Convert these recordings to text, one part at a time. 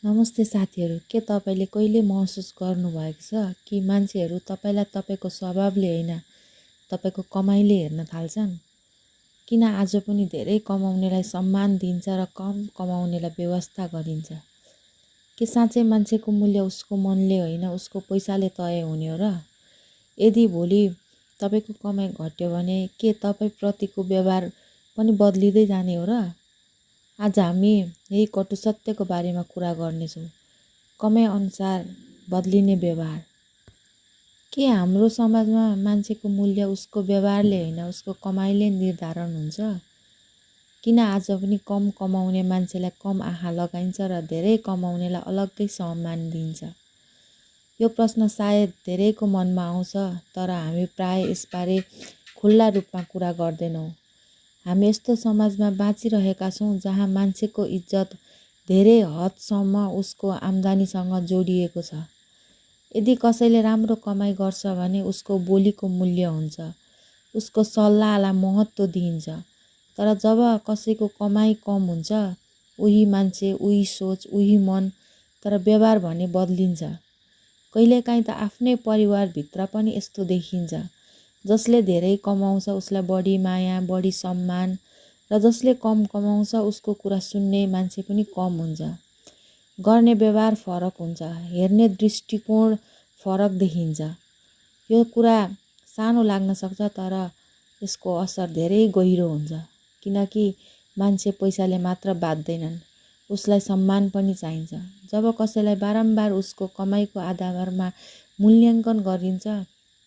नमस्ते साथीहरू, के तपाईले कहिले महसुस गर्नुभएको छ कि मान्छेहरू तपाईलाई तपाईको स्वभावले होइन तपाईको कमाइले हेर्न थाल्छन्? किन आज पनि धेरै कमाउनेलाई सम्मान दिन्छ र कम कमाउनेलाई व्यवस्था गरिन्छ? के साँच्चै मान्छेको मूल्य उसको मनले होइन उसको पैसाले तय हुने हो र? यदि भोलि तपाईको कमाइ घट्यो भने के तपाई प्रतिको व्यवहार पनि बदलिँदै जाने हो र? आज हामी यही कटु सत्यको बारेमा कुरा गर्नेछौँ। कमाइ अनुसार बदलिने व्यवहार। के हाम्रो समाजमा मान्छेको मूल्य उसको व्यवहारले होइन उसको कमाइले निर्धारण हुन्छ? किन आज पनि कम कमाउने मान्छेलाई कम आँखा लगाइन्छ र धेरै कमाउनेलाई अलग्गै सम्मान दिन्छ? यो प्रश्न सायद धेरैको मनमा आउँछ, तर हामी प्राय यसबारे खुल्ला रूपमा कुरा गर्दैनौँ। हामी यस्तो समाजमा बाँचिरहेका छौँ जहाँ मान्छेको इज्जत धेरै हदसम्म उसको आम्दानीसँग जोडिएको छ। यदि कसैले राम्रो कमाइ गर्छ भने उसको बोलीको मूल्य हुन्छ, उसको सल्लाहलाई महत्त्व दिइन्छ। तर जब कसैको कमाइ कम हुन्छ, उही मान्छे, उही सोच, उही मन, तर व्यवहार भने बदलिन्छ। कहिलेकाहीँ त आफ्नै परिवारभित्र पनि यस्तो देखिन्छ। जसले धेरै कमाउँछ उसलाई बढी माया, बढी सम्मान, र जसले कम कमाउँछ उसको कुरा सुन्ने मान्छे पनि कम हुन्छ। गर्ने व्यवहार फरक हुन्छ, हेर्ने दृष्टिकोण फरक देखिन्छ। यो कुरा सानो लाग्न सक्छ, तर यसको असर धेरै गहिरो हुन्छ। किनकि मान्छे पैसाले मात्र बाँच्दैनन्, उसलाई सम्मान पनि चाहिन्छ। जब कसैलाई बारम्बार उसको कमाइको आधारमा मूल्याङ्कन गरिन्छ,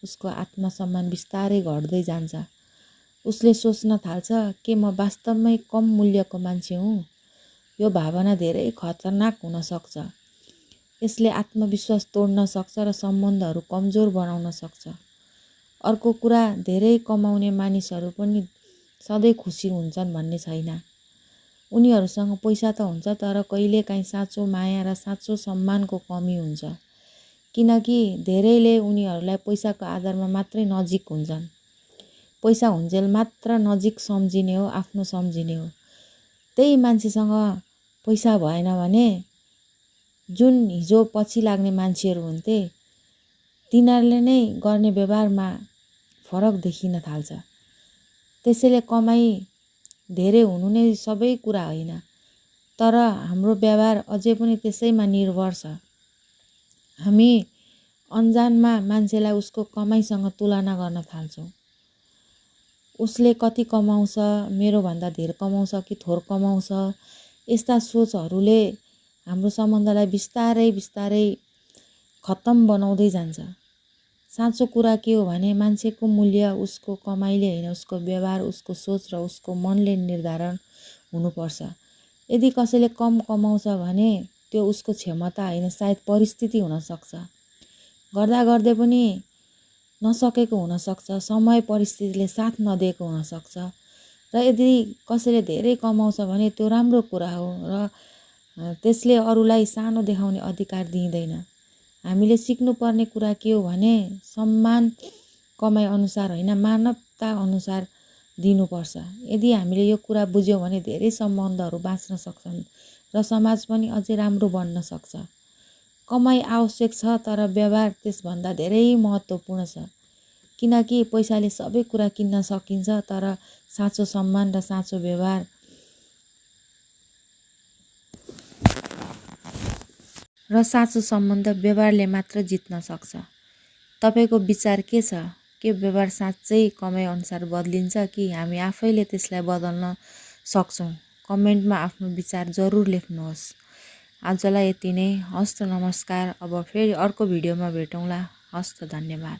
उसको आत्मसम्मान बिस्तारै घट्दै जान्छ। उसले सोच्न थाल्छ, के म वास्तवमै कम मूल्यको मान्छे हुँ? यो भावना धेरै खतरनाक हुन सक्छ। यसले आत्मविश्वास तोड्न सक्छ र सम्बन्धहरू कमजोर बनाउन सक्छ। अर्को कुरा, धेरै कमाउने मानिसहरू पनि सधैँ खुसी हुन्छन् भन्ने छैन। उनीहरूसँग पैसा त हुन्छ, तर कहिलेकाहीँ साँचो माया र साँचो सम्मानको कमी हुन्छ। किनकि धेरैले उनीहरूलाई पैसाको आधारमा मात्रै नजिक हुन्छन्। पैसा हुन्जेल मात्र नजिक सम्झिने हो, आफ्नो सम्झिने हो। त्यही मान्छेसँग पैसा भएन भने जुन हिजो पछि लाग्ने मान्छेहरू हुन्थे, तिनीहरूले नै गर्ने व्यवहारमा फरक देखिन थाल्छ। त्यसैले कमाइ धेरै हुनु नै सबै कुरा होइन, तर हाम्रो व्यवहार अझै पनि त्यसैमा निर्भर छ। हामी अन्जानमा मान्छेलाई उसको कमाइसँग तुलना गर्न थाल्छौँ। उसले कति कमाउँछ, मेरो भन्दा धेर कमाउँछ कि थोर कमाउँछ, यस्ता सोचहरूले हाम्रो सम्बन्धलाई बिस्तारै बिस्तारै खत्तम बनाउँदै जान्छ। साँचो कुरा के हो भने मान्छेको मूल्य उसको कमाइले होइन उसको व्यवहार, उसको सोच र उसको मनले निर्धारण हुनुपर्छ। यदि कसैले कम कमाउँछ भने त्यो उसको क्षमता होइन, सायद परिस्थिति हुन सक्छ। गर्दा गर्दै पनि नसकेको हुन सक्छ, समय परिस्थितिले साथ नदिएको हुन सक्छ। र यदि कसैले धेरै कमाउँछ भने त्यो राम्रो कुरा हो र त्यसले अरूलाई सानो देखाउने अधिकार दिँदैन। हामीले सिक्नुपर्ने कुरा के हो भने सम्मान कमाइ अनुसार होइन, मानवता अनुसार दिनुपर्छ। यदि हामीले यो कुरा बुझ्यौँ भने धेरै सम्बन्धहरू बाँच्न सक्छन् र समाज पनि अझै राम्रो बन्न सक्छ। कमाइ आवश्यक छ, तर व्यवहार त्यसभन्दा धेरै महत्त्वपूर्ण छ। किनकि पैसाले सबै कुरा किन्न सकिन्छ, तर साँचो सम्मान र साँचो व्यवहार र साँचो सम्बन्ध व्यवहारले मात्र जित्न सक्छ। तपाईको विचार के छ? के व्यवहार साँच्चै कमाइ अनुसार बदलिन्छ कि हामी आफैले त्यसलाई बदल्न सक्छौँ? कमेन्टमा आफ्नो विचार जरुर लेख्नुहोस्। आजलाई यति नै। हस्त, नमस्कार। अब फेरि अर्को भिडियोमा भेटौँला। हस्त, धन्यवाद।